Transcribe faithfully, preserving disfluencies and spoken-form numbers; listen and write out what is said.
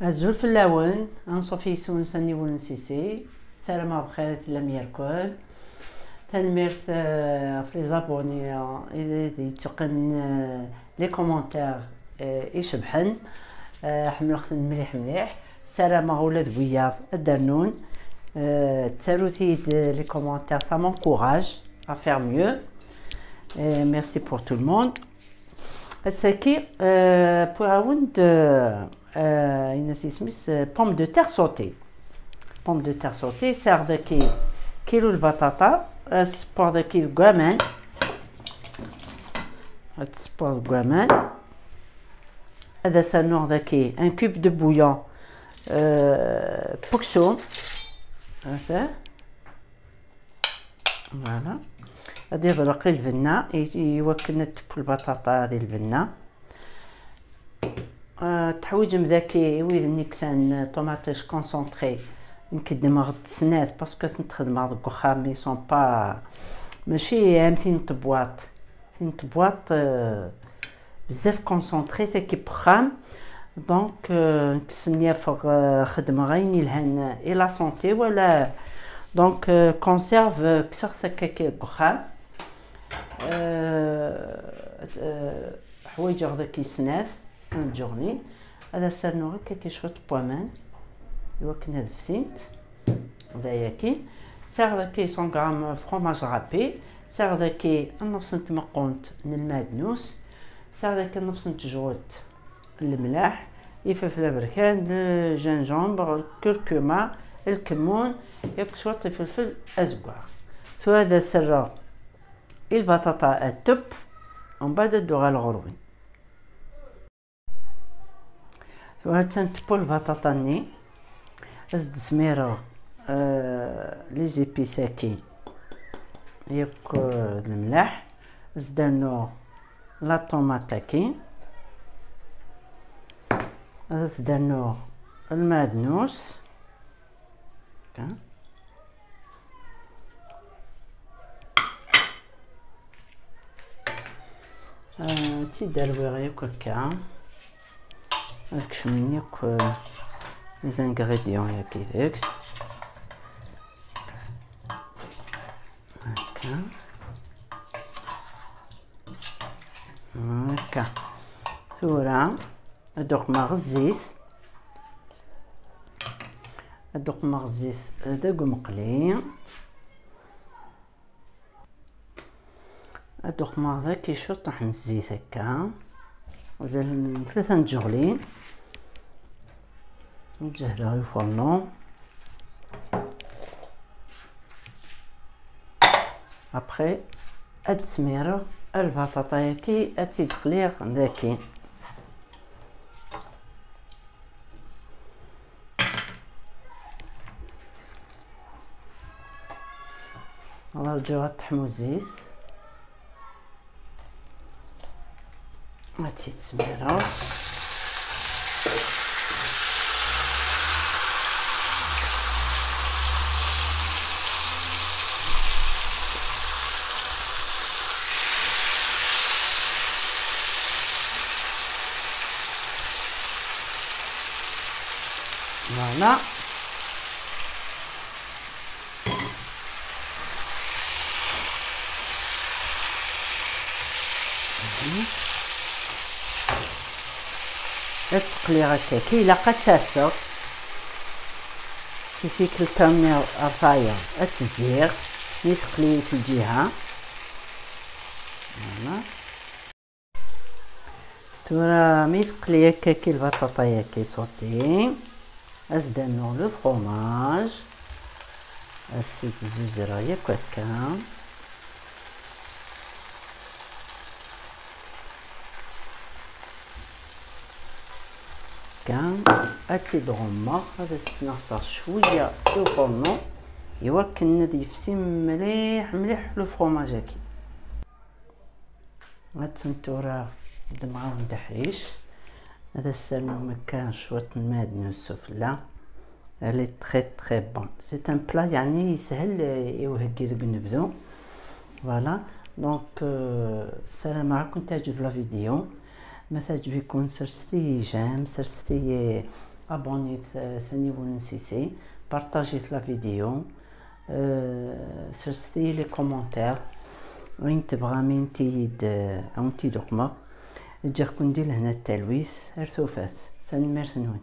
Azul fell-awen, anṣuf yes-wen s aniwel n Sisi. Ssarameɣ bxir i tellam yerkul. Tanemmirt, eh, ɣef les abonnés, eh, i d yettuqqimen, eh, les commentaires, eh, icebḥen. Eh, ḥemmleɣ-ten mliḥ mliḥ. Ssarameɣ ula d wiyaḍ ad d-rnun. Eh, ttarut-iyi-d les commentaires, ça m'encourage à faire mieux. Eh, merci pour tout le monde. Ass-agi, euh, wwiɣ-awen-d, euh, euh, yenna-t yisem-is, euh, pomme de terre sautée. Pomme de terre sautée, sɛiɣ daki kilu lbaṭaṭa, ad ssewweɣ daki deg waman. Ad ssewweɣ deg waman. Ad as-rnuɣ daki un cube de bouillon, euh, n uksum. Ata. Voilà. Ad iḍleq i lbenna, i, i wakken ad teww lbaṭaṭa di lbenna. Ah, teḥwiǧem daki, i wid-nni kksan tomatoes concentré, nekk ddmeɣ-d snat, parce que tent-xedmeɣ deg uxxam, ils sont pas, mačči am tin n tebwaṭ. Tin n tebwaṭ, euh, bezzaf concentré, tagi n wexxam. Donc, euh, nekk smenyafeɣ, euh, xedmeɣ ayen yelhan i la santé, wala. Donc, euh, conserve, euh, kkseɣ-t akka deg uxxam. Euh, euh, ḥwaǧeɣ daki snat, ad ǧǧuɣnin. Ad as-rnuɣ akka cwiṭ n waman, i wakken ad fsint. D ayagi. Sɛiɣ daki cent grammes fromage râpé. Sɛiɣ daki nnefs n tmeqqunt n lmaɛdnus. Sɛiɣ daki nnefs n tejwelt n lemlaḥ, ifelfel aberkan, le gingembre, curcuma, lkemmun, yakk cwiṭ ifelfel azeggaɣ. Tura ad as-rreɣ i lbaṭaṭa ad teww, mbeɛd ad d-uɣaleɣ ɣur-wen. Tura attan teww lbaṭaṭa-nni. Ad s-d-smireɣ, euh, les épices-agi yakk, euh, d lemlaḥ. Ad s-d-rnuɣ la tomate-agi. Ad s-d-rnuɣ lmaɛdnus. Akka. Ah, ttid-rwiɣ yakk akka. Ad kecmen yakk, eh, les ingrédients-agi deg-s. Akka. Akka. Tura, ad uqmeɣ zzit. Ad uqmeɣ zzit deg umeqli. Ad uqmeɣ daki ciṭuḥ n zzit akka. Mazal tlata n tjeɣlin. Ǧehdeɣ ifurnu. Après, ad smireɣ lbaṭaṭa-yaki, ad tt-id-qliɣ daki. Ad rǧuɣ ad teḥmu zzit. Ad tt-id-smireɣ. Voilà. Ad teqliɣ akka, ilaq ad tt-ɛasseɣ. Si tikkelt-nni ar tayeḍ ad tt-zziɣ, mi teqli deg lǧiha. Voilà. Tura mi teqli akka-ki lbaṭaṭa-yaki sauté, ad s-d-rnuɣ le fromage, ad t-id-zuzreɣ yakk akka. Akka, ad tt-id-ɣummeɣ, ad as-sneɣseɣ cwiya i ufornu, iwakken ad yefsi mliḥ, mliḥ le fromage-agi. Ad tent tura d-mɣawen d aḥric. Ad as-ternum akka cwiṭ n lmaɛdnus sufella. Elle est très, très bonne. C'est un plat, yeɛni, yeshel i uheggi deg unebdu. Voilà. Donc, euh, ssarameɣ ad ken-teɛǧeb la vidéo. Ma teɛǧeb-iken, serset-iyi j'aime, serset-iyi Abonnit, euh, s aniwel n Sisi, partagit la vidéo, euh, srset-iyi les commentaires, ayen tebɣam ad wen-t-id, euh, ad wen-t-id-uqmeɣ. Ǧǧiɣ-ken di lehna d talwit, ar tufat. Tanemmirt-nwen.